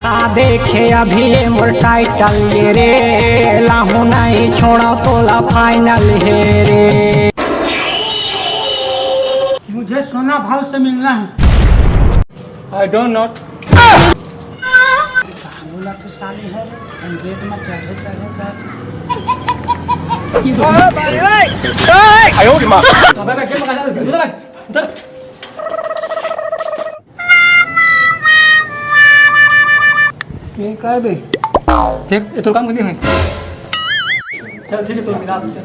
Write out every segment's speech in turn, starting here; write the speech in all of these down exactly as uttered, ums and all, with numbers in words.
आ देखे अभी ये मोर टाइटल ये रे, लाहू नहीं छोड़ा तोला फाइनल हे रे। मुझे सोना भाव से मिलना है। I don't know। बोला तो साली है रे, हम गेट में चढ़े चढ़े कर। अबे मैं गेट में कहाँ जा रहा हूँ? उधर आ, उधर। ये काय बे? देख, ये तो काम करनी है। चल ठीक है, तो मिला दो, चल।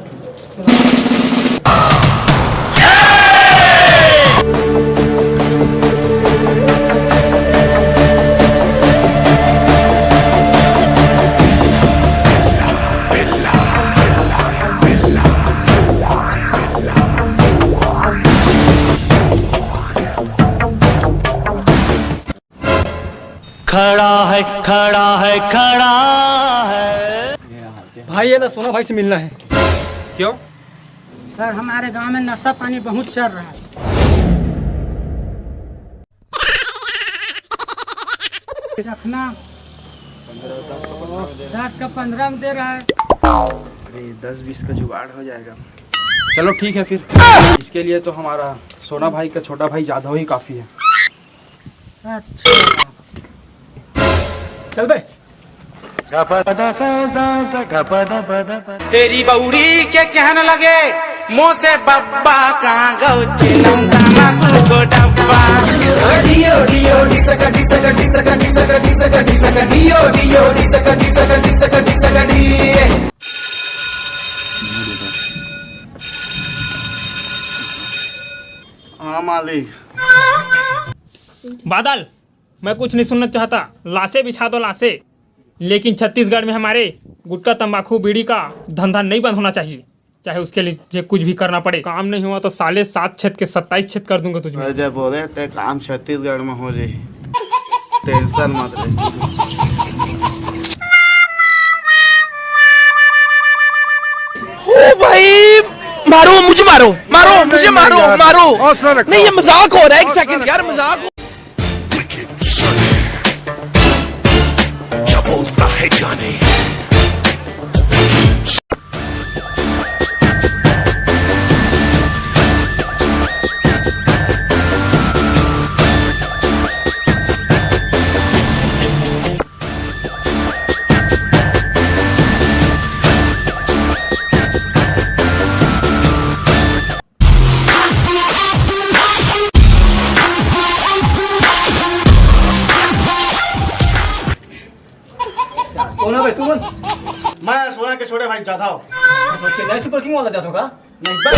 खड़ा है, खड़ा है, खड़ा है। भाई, ये ना सोना भाई से मिलना है। क्यों? सर, हमारे गांव में नशा पानी बहुत चल रहा है। रखना। दस का पन्द्रह में दे रहा है। अरे, दस बीस का जुगाड़ हो जाएगा। चलो ठीक है फिर, इसके लिए तो हमारा सोना भाई का छोटा भाई जाधव ही काफी है। अच्छा। चल बे। तेरी बौरी के कहन लगे, मोसे बब्बा कहाँ गौ चिलम तमाकू को डब्बा। डियो डियो डिसक डिसक डिसक डिसक डिसक डिसक डियो डियो डिसक डिसक डिसक डिसक डिसक डी। हाँ मालिक। बादल, मैं कुछ नहीं सुनना चाहता, लाशें बिछा दो, लाशें। लेकिन छत्तीसगढ़ में हमारे गुटखा, तंबाकू, बीड़ी का धंधा नहीं बंद होना चाहिए, चाहे उसके लिए कुछ भी करना पड़े। काम नहीं हुआ तो साले सात छेद के सत्ताईस छेद कर दूंगा तुझमें। जय बोले ते काम छत्तीसगढ़ में हो जाए, टेंशन मत ले। ओ भाई, मारो मुझे, मारो, मारो मुझे, मारो, मारो। नहीं, ये मजाक हो रहा है, एक सेकंड यार, मजाक हो। क्या बोलता है जाने। कौन है भाई, तू कौन? मैं सोना के छोटे भाई जाधव। अच्छा, चेन्नई सुपर किंग वाला जाधव का? नहीं बे,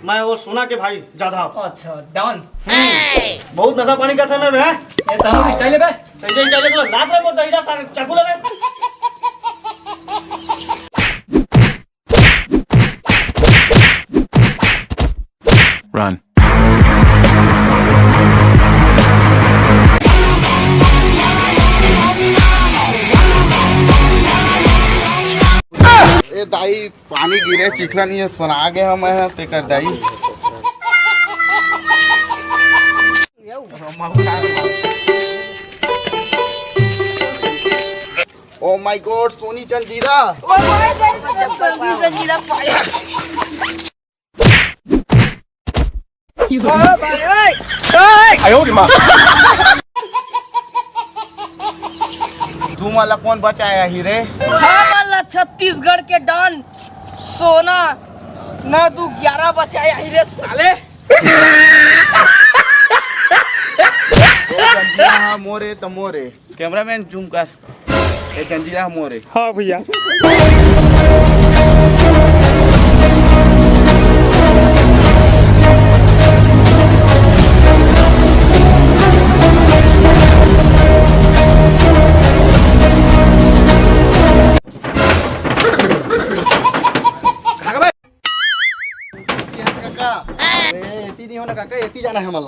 मैं वो सोना के भाई जाधव। अच्छा, डॉन। बहुत नशा पानी का था ना रे। ये तो हम स्टाइल है बे। तो ये स्टाइल है तो लात रे मोर दहिना सारे चाकू ले रे। Run। ए दाई, पानी गिरे, चिखला नहीं है, सुना गए हम हैं, तेकर दाई। Oh my God, सोनी जंजीरा। तुम वाला कौन बचाया ही रे? हम वाला छत्तीसगढ़ के डॉन सोना ना दू ग्यारह बचाया ही रे साले। ओ जंजीरा, हाँ, मोरे तो मोरे। कैमरामैन जूम कर। ए जंजीरा मोरे। हाँ भैया। काका, ए, एती नहीं होना काका, एती जाना है हमारा।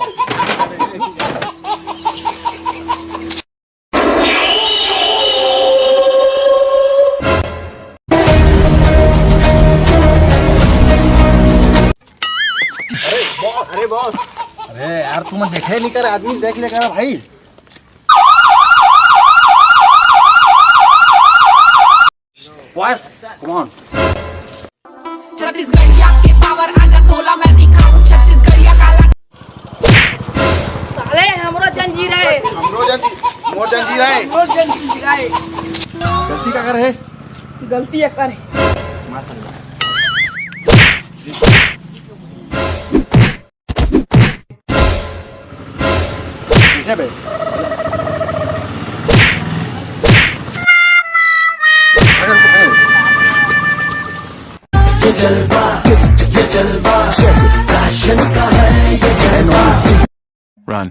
अरे बॉस, अरे बॉस। अरे यार, तुम देखे नहीं कर, आदमी देख ले कर भाई। Boys, come on. छत्तीसगढ़िया के पावर आजा तोला मैं दिखाऊं छत्तीसगढ़िया काला। साले हमरो जंजीर है। हमरो जंजीर, मोर जंजीर है। हमरो जंजीर है। गलती का कर है? गलती एक कर है। मार साले। पीछे बे। Run।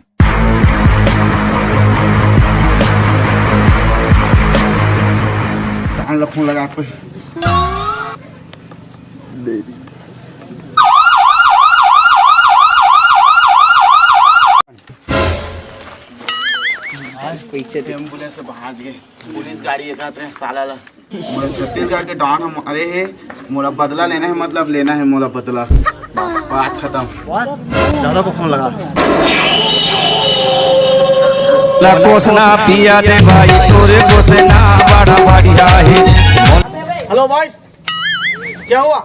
डाल ला फोन लगा पे। पैसे दे। एम्बुलेंस से भाग गए। पुलिस गाड़ी एकत रहे साला ला। मैं छत्तीसगढ़ के डॉन हम, अरे हे, मोला बदला लेना है, मतलब लेना है मोला बदला। बात खत्म। बॉस, ज्यादा को फोन लगा। ला कोसना पिया दे भाई, तोरे कोसना बड़ा बढ़िया है। हेलो बॉयज, क्या हुआ?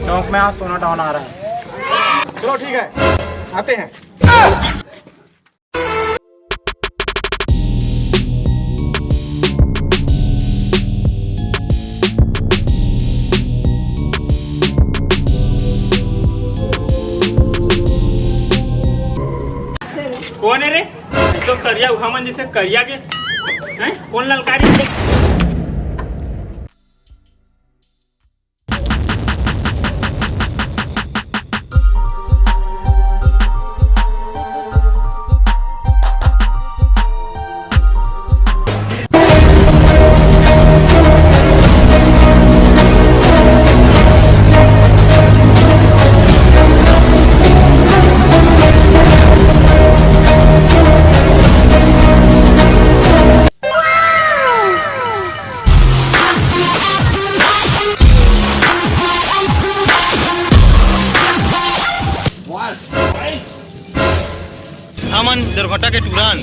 चौक में आज सोना डाउन आ रहा है। चलो ठीक है, आते हैं। कौन है रे? ये सब करिया उहा मन जैसे करिया के हैं? कौन ललकारी? हमन दुर्घटना के तुरंत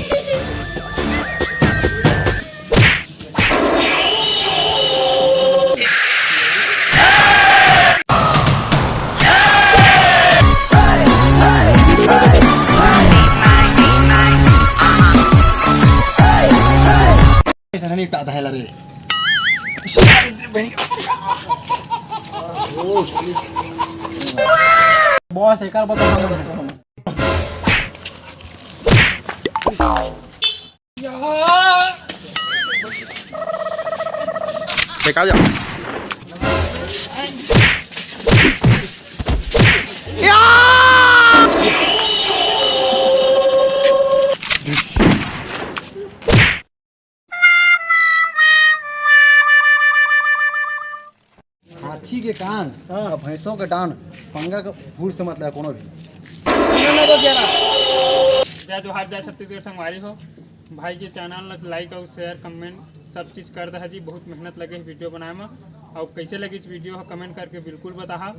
ऐसा नहीं टाटा है रे। बॉस, एक बार बता। फेंका जा। हाथी के कान, हाँ, भैंसों के डांड, पंगा के भूल से मतलब कोनो भी। सुनने में तो ग्यारह। जय जोहार, जय छत्तीसगढ़ संगवारी हो। भाई के चैनल ला लाइक अउ शेयर, कमेंट सब चीज कर दहा जी। बहुत मेहनत लगे हे वीडियो बनाए में। अउ कैसे लगिस वीडियो ह, कमेंट करके बिल्कुल बताहा।